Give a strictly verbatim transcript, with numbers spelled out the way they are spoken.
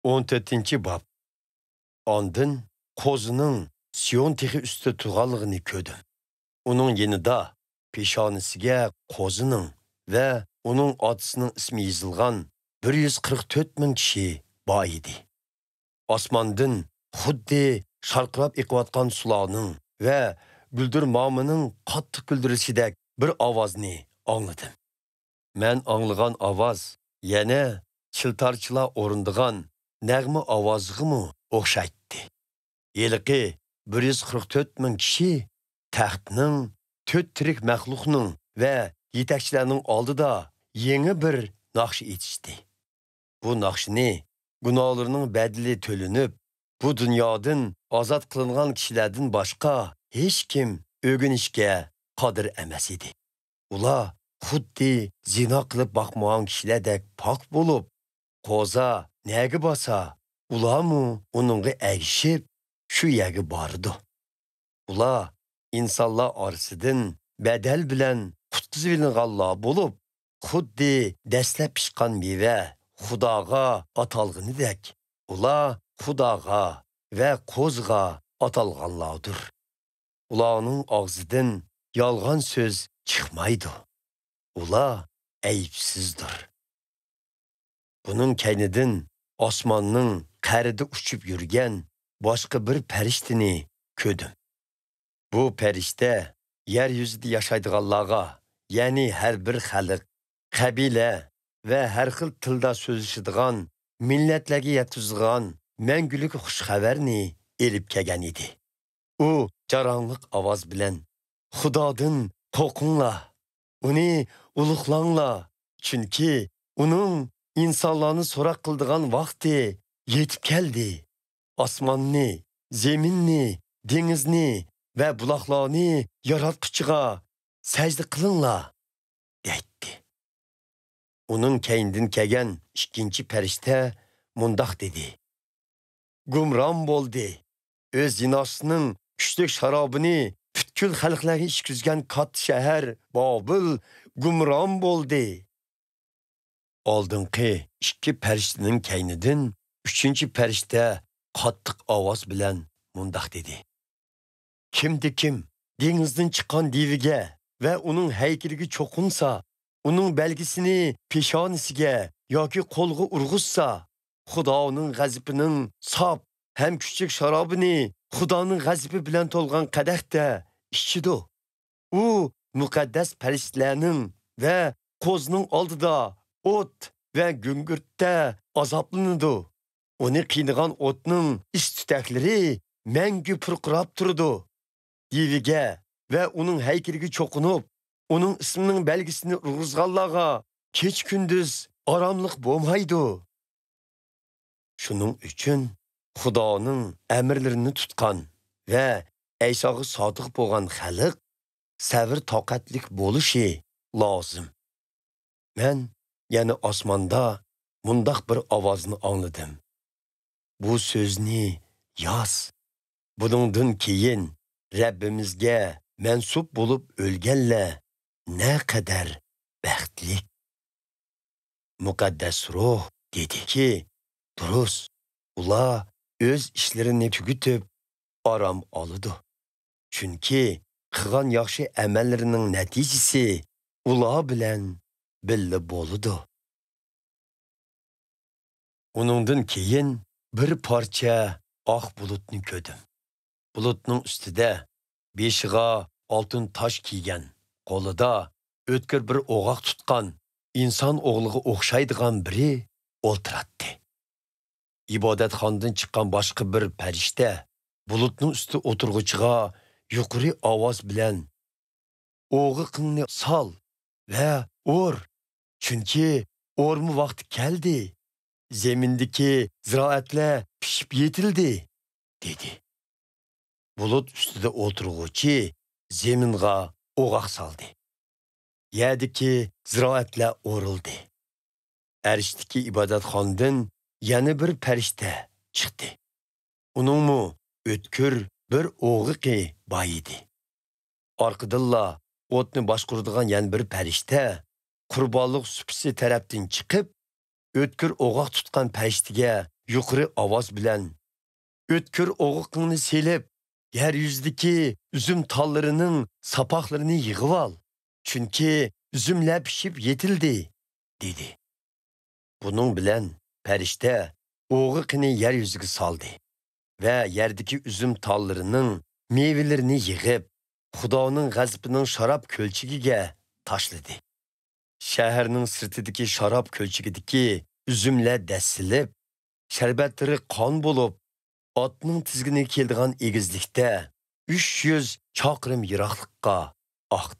ئون تۆتىنچى باب. ئاندىن قوزىنىڭ سىيون تېغى ئۈستىدە تۇرغانلىقىنى كۆردۈم. ئۇنىڭ يېنىدا پېشانىسىگە قوزىنىڭ ۋە ئۇنىڭ ئاتىسىنىڭ ئىسمى يېزىلغان بىر يۈز قىرىق تۆت مىڭ كىشى بار ئىدى. ئاسماندىن خۇددى شارقىراپ ئېقىۋاتقان سۇلارنىڭ ۋە گۈلدۈرمامىنىڭ قاتتىق گۈلدۈرىشىدەك بىر ئاۋازنى ئاڭلىدىم. مەن ئاڭلىغان ئاۋاز يەنە چىلتارچىلار ئورۇندىغان نەغمە ئاۋازىغىمۇ ئوخشايتتى. ھېلىقى بىر يۈز قىرىق تۆت مىڭ كىشى تەختنىڭ، تۆت تىرىك مەخلۇقنىڭ ۋە يېتەكچىلەرنىڭ ئالدىدا يېڭى بىر ناخشا ئېيتىشتى. بۇ ناخشىنى گۇناھلىرىنىڭ بەدىلى تۆلىنىپ، بۇ دۇنيادىن ئازاد قىلىنغان كىشىلەردىن باشقا ھېچكىم ئۆگىنىشكە قادىر ئەمەس ئىدى. ئۇلار خۇددى زىنا قىلىپ باقمىغان كىشىلەردەك پاك بولۇپ، قوزا نەگە بارسا، ئۇلارمۇ ئۇنىڭغا ئەگىشىپ شۇ يەرگە بارىدۇ. ئۇلار ئىنسانلار ئارىسىدىن بەدەل بىلەن قۇتقۇزۇۋېلىنغانلار بولۇپ، خۇددى دەسلەپ پىشقان مېۋە خۇداغا ئاتالغىنىدەك، ئۇلار خۇداغا ۋە قوزىغا ئاتالغانلاردۇر. ئۇلارنىڭ ئاغزىدىن يالغان سۆز چىقمايدۇ. ئۇلار ئەيىبسىزدۇر. بۇنىڭ كەينىدىن ئاسماننىڭ قەرىدە ئۇچۇپ يۈرگەن باشقا بىر پەرىشتىنى كۆردۈم. بۇ پەرىشتە يەر يۈزىدە ياشايدىغانلارغا، يەنى ھەر بىر خەلق، قەبىلە ۋە ھەر خىل تىلدا سۆزلىشىدىغان مىللەتلەرگە يەتكۈزىدىغان مەڭگۈلۈك خۇش خەۋەرنى ئېلىپ كەلگەن ئىدى. ئۇ جاراڭلىق ئاۋاز بىلەن، «خۇدادىن قورقۇڭلار، ئۇنى ئۇلۇغلاڭلار، چۈنكى ئۇنىڭ ئىنسانلارنى سوراق قىلىدىغان ۋاقتى يېتىپ كەلدى. ئاسماننى، زېمىننى، دېڭىزنى ۋە بۇلاقلارنى ياراتقۇچىغا سەجدە قىلىڭلار» دەيتتى. ئۇنىڭ كەينىدىن كەلگەن ئىككىنچى پەرىشتە مۇنداق دېدى: «گۇمران بولدى! ئۆز زىناسىنىڭ كۈچلۈك شارابىنى پۈتكۈل خەلقلەرگە ئىچكۈزگەن كاتتا شەھەر بابىل گۇمران بولدى!» ئالدىنقى ئىككى پەرىشتىنىڭ كەينىدىن ئۈچىنچى پەرىشتە قاتتىق ئاۋاز بىلەن مۇنداق دېدى: «كىمدە كىم دېڭىزدىن چىققان دىۋىگە ۋە ئۇنىڭ ھەيكىلىگە چوقۇنسا، ئۇنىڭ بەلگىسىنى پېشانىسىگە ياكى قولىغا ئۇرغۇزسا، خۇدانىڭ غەزىپىنىڭ ساپ ھەم كۈچلۈك شارابىنى، خۇدانىڭ غەزىپى بىلەن تولغان قەدەھتە ئىچىدۇ. ئۇ مۇقەددەس پەرىشتىلەرنىڭ ۋە قوزىنىڭ ئالدىدا ئوت ۋە گۈڭگۈرتتە ئازابلىنىدۇ. ئۇنى قىينىغان ئوتنىڭ ئىس تۈتەكلىرى مەڭگۈ پۇرقىراپ تۇرىدۇ. دىۋىگە ۋە ئۇنىڭ ھەيكىلىگە چوقۇنۇپ، ئۇنىڭ ئىسمىنىڭ بەلگىسىنى ئۇرغۇزغانلارغا كېچە-كۈندۈز ئاراملىق بولمايدۇ.» شۇنىڭ ئۈچۈن خۇدانىڭ ئەمىرلىرىنى تۇتقان ۋە ئەيساغا سادىق بولغان خەلق سەۋر-تاقەتلىك بولۇشى لازىم. مەن يەنە ئاسماندا مۇنداق بىر ئاۋازنى ئاڭلىدىم: «بۇ سۆزنى ياز. بۇنىڭدىن كېيىن رەببىمىزگە مەنسۇپ بولۇپ ئۆلگەنلەر نەقەدەر بەختلىك!» مۇقەددەس روھ دېدىكى، دۇرۇس، ئۇلار ئۆز ئىشلىرىنى تۈگىتىپ ئارام ئالىدۇ. چۈنكى قىلغان ياخشى ئەمەللىرىنىڭ نەتىجىسى ئۇلار بىلەن بىللە بولىدۇ. ئۇنىڭدىن كېيىن بىر پارچە ئاق بۇلۇتنى كۆردۈم. بۇلۇتنىڭ ئۈستىدە بېشىغا ئالتۇن تاج كىيگەن، قولىدا ئۆتكۈر بىر ئوغاق تۇتقان ئىنسان ئوغلىغا ئوخشايدىغان بىرى ئولتۇراتتى. ئىبادەتخانىدىن چىققان باشقا بىر پەرىشتە بۇلۇتنىڭ ئۈستىدە ئولتۇرغۇچىغا يۇقىرى ئاۋاز بىلەن: «ئوغىقىڭنى سال ۋە ئور، چۈنكى ئورما ۋاقتى كەلدى، زېمىندىكى زىرائەتلەر پىشىپ يېتىلدى» دېدى. بۇلۇت ئۈستىدە ئولتۇرغۇچى زېمىنغا ئوغاق سالدى. يەردىكى زىرائەتلەر ئورۇلدى. ئەرشتىكى ئىبادەتخانىدىن يەنە بىر پەرىشتە چىقتى. ئۇنىڭمۇ ئۆتكۈر بىر ئوغىقى بار ئىدى. ئارقىدىنلا ئوتنى باشقۇرىدىغان يەنە بىر پەرىشتە قۇربانلىق سۇپىسى تەرەپتىن چىقىپ، ئۆتكۈر ئوغاق تۇتقان پەرىشتىگە يۇقىرى ئاۋاز بىلەن، «ئۆتكۈر ئوغۇقۇڭنى سېلىپ، يەر يۈزىدىكى ئۈزۈم تاللىرىنىڭ ساپاقلىرىنى يىغىۋال، چۈنكى ئۈزۈملەر پىشىپ يېتىلدى» دېدى. بۇنىڭ بىلەن پەرىشتە ئوغۇقىنى يەر يۈزىگە سالدى ۋە يەردىكى ئۈزۈم تاللىرىنىڭ مېۋىلىرىنى يىغىپ، خۇدانىڭ غەزىپىنىڭ شاراب كۆلچىكىگە تاشلىدى. شەھەرنىڭ سىرتىدىكى شاراب كۆلچىكىدىكى ئۈزۈملەر دەسسىلىپ، شەربەتلىرى قان بولۇپ، ئاتنىڭ تىزگىنىگە كېلىدىغان ئېگىزلىكتە ئۈچ يۈز چاقىرىم يىراقلىققا ئاقتى.